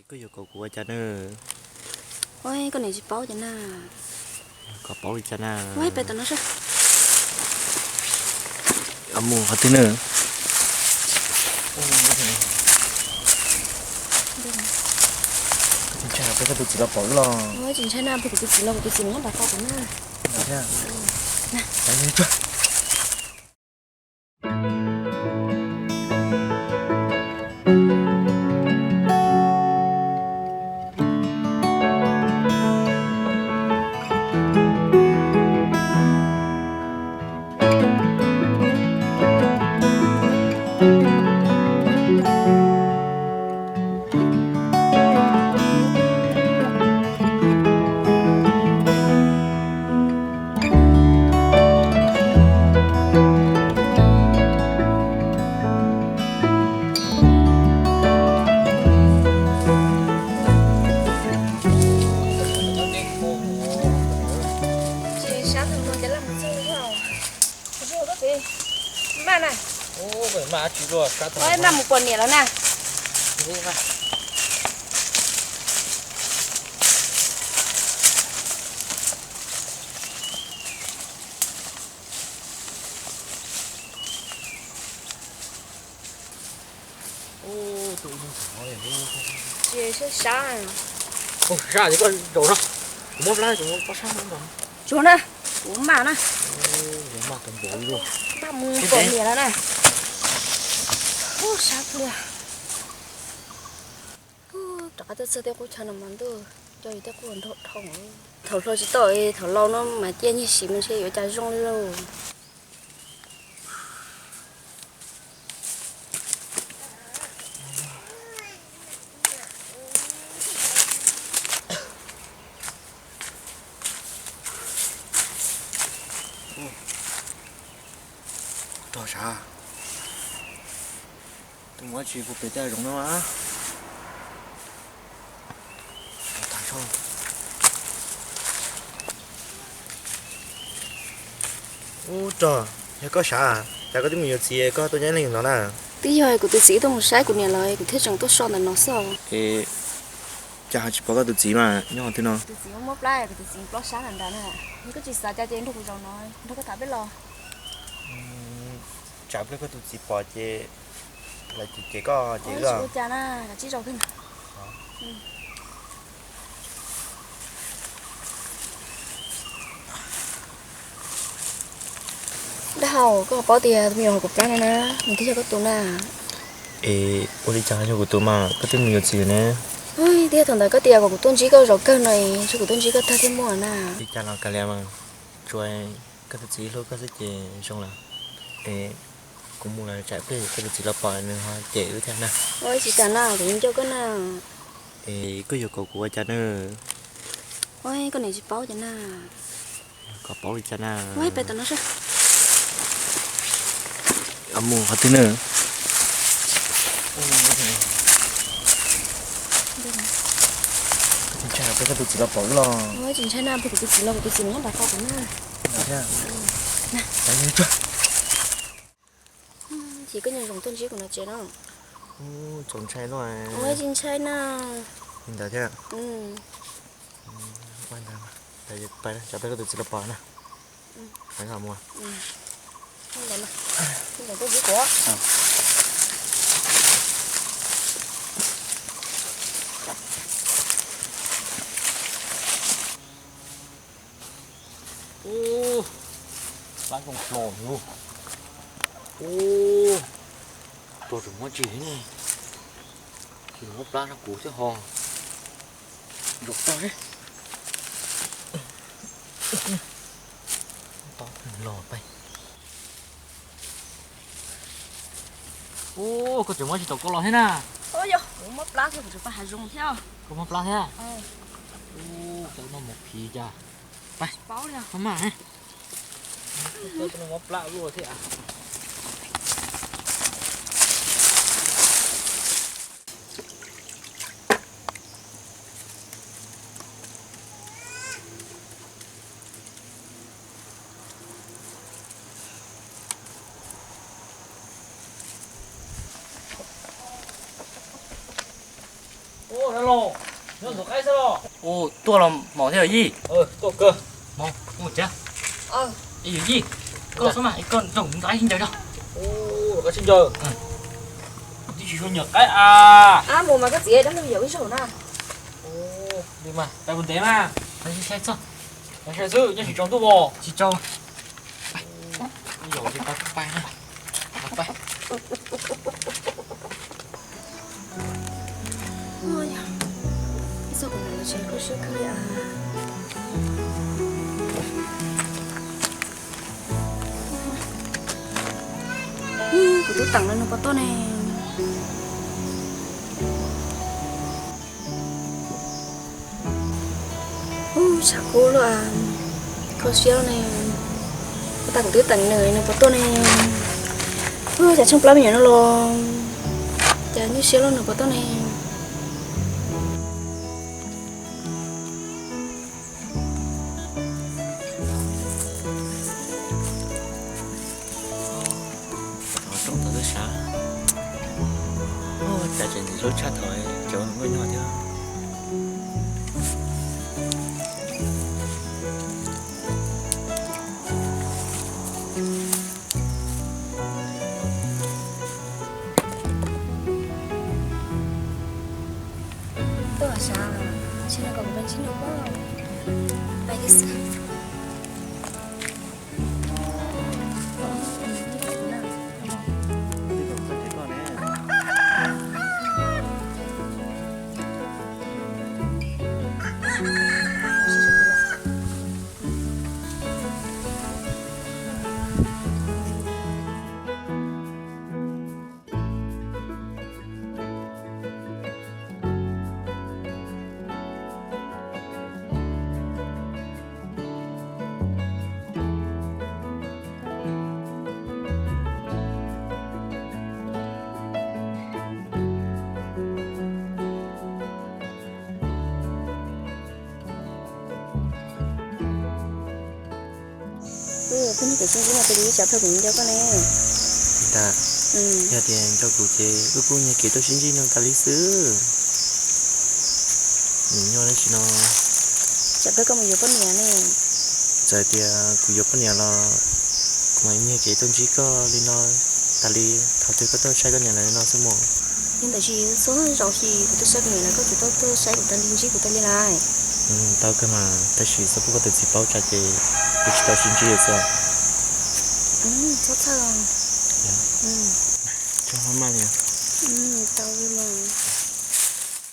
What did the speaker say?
Koj yuav kom kuv ua cas na? Ua koj niam tsis paub cas na. Kom paub li cas na? Ua pem tom no seb. Mus qhov twg na? Koj tsis ntshai peb koj tus txiv los pom wb los? Ua tsis ntshai na, peb kuv tus txiv los kuv tus txiv nyob nram ko kuv na. Sab tag nrho ces laj mus txog yog. Maj na. Maj mus pom niam lawm na. Tsis sab sab. Sab ces koj zaum no. Kuv muab plab, kuv muab plab sab no. Tsuag na, kuv maj na. Maj mus pom niam lawm na. Ub, sab pliag. Rov qab tuaj txog tej qub chaw no mas ntuj, coj yus tej qub nrog dhau. Thaum hluas tsis tau, thaum laus no mas ciaj nyiaj siv mas ntshe yuav cas zoo li lauj. Rog sav, tus muab tsis pub pem tej zoov no. Ub rog, yog koj sav, cas koj twb mus yuav txiv koj tuaj nyob leej no na? Twb yog kuv tus txiv tuaj mus saib kuv niam los kuv thiaj tseem tuaj so ntawm no xwb. Es cas ho tsis pom koj tus txiv mas nyob twg no? Tus txiv muab plab, kuv tus txiv plob sab nram nrad na. Yog koj tsis xav cas ces nrog kuv zaum no, nrog koj tham peb los. Tsam pliag koj tus txiv pom ces lawv cem cem koj ces ua cas na, kav tsij zaum kawg. Dab Hau, koj paub tias tus me nyuam hauv kuv plab no na, nws twb yog koj tus na. Es ua li cas yog kuv tus mas koj twb mus yuav txiv ne? Twb yog thaum ntawd koj tias kom kuv tuaj ntsib koj zaum kawg no es kuv tuaj ntsib koj tag thiaj muaj na. Li cas los kav liam mas, tsuas koj tus txiv hlub koj xwb ces zoo lawm. Es kuv mus lawm tsam pliag koj tus txiv los pom nws ho cem wb thiab na. Ua tsis tas na, kuv yeej nco koj na. Es koj yuav kom kuv ua cas na? Ua koj niam tsis paub cas na. Kom paub li cas na? Ua pem tom no seb. Mus qhov twg na? Koj tsis ntshai peb koj tus txiv los pom wb los? Ua tsis ntshai na, peb kuv tus txiv los kuv tus txiv nyob nram ko kuv na. Ces koj nyob zoo tuaj ntsib kuv no tsev no. Txaus ntshai no. Ua tsis ntshai na. Li ntawd thiab. Peb koj tus txiv los pom na. Ub, plab zoo hlo li. Ub, rog tseem muab tsis ne. Tsis muab plab rau kuv thiab ho. Zaum tag ne. Tau los pais. Ub, koj tseem muab tsis tau koj los thiab na. Ub, yog kuv muab plab thiab kuv tseem pab hav zoov thiab. Koj muab plab thiab? Ub, cov no mus phiv cas. Pab, paub li. Koj maj ne. Koj muab plab luaj thiab. Ub, no Nyob ntxuav qaib xwb los? Ua, tuaj los mos thiab yawm yij. Tuaj kawg. Mos, ua tsav. Yawm yij, koj xub mas koj nrog kuv ntxuav qaib sib ncaws tso. Ua, qaib sib ncaws. Kuv twb tsis tshua nyiam qaib a. Ab, mus mas koj txiv, dab laug yaum ib zaug na. Li mas, pais puas ntev mas? Sai xwb, nyob tsis tsaus ntuj os. Tsis tsaus. Kuv twb teem los nws puas tuaj ne. Ub, tshav kub luaj, kho siab ne. Ua tas kuv twb teem nws, nws puas tuaj ne. Ub, cas tsheej plab me nyuam no los, cas nyuaj siab luaj, nws puas tuaj ne. Thov rooj tau twb sav. Ub, cas tseem ntxim hlub tshaj thaum cov nkauj nyuj thiab. Tuaj sav, ntshe no kom kuv pais ntsib nws pob. Pais kiag xwb. Wb pheej nyob kev sib ntsib no ces wb tsam plawg kuv nco koj ne. Ntag, yog tias nco kuv ces wb kuj nyiag kev tuaj sib ntsib no tas li xwb. Nws nyob dab tsi no? Tsam plawg koj mus yuav poj niam ne. Txawm tias kuv yuav poj niam los kuv mam nyiag kev tuaj ntsib koj li no tas li, thaum twg koj tuaj saib koj niam lawv no xwb mus. Yog ntawd tsis txhob zaum, kuv tuaj saib kuv niam lawv, koj tsis tau tuaj saib kuv tas li, ntsib kuv tas li lawm. Tau kawg mas, tab sis txhob pub koj tus txiv paub tsam ces kuv tsis tau sib ntsib xwb. Txhob txhawj. Tau li mas.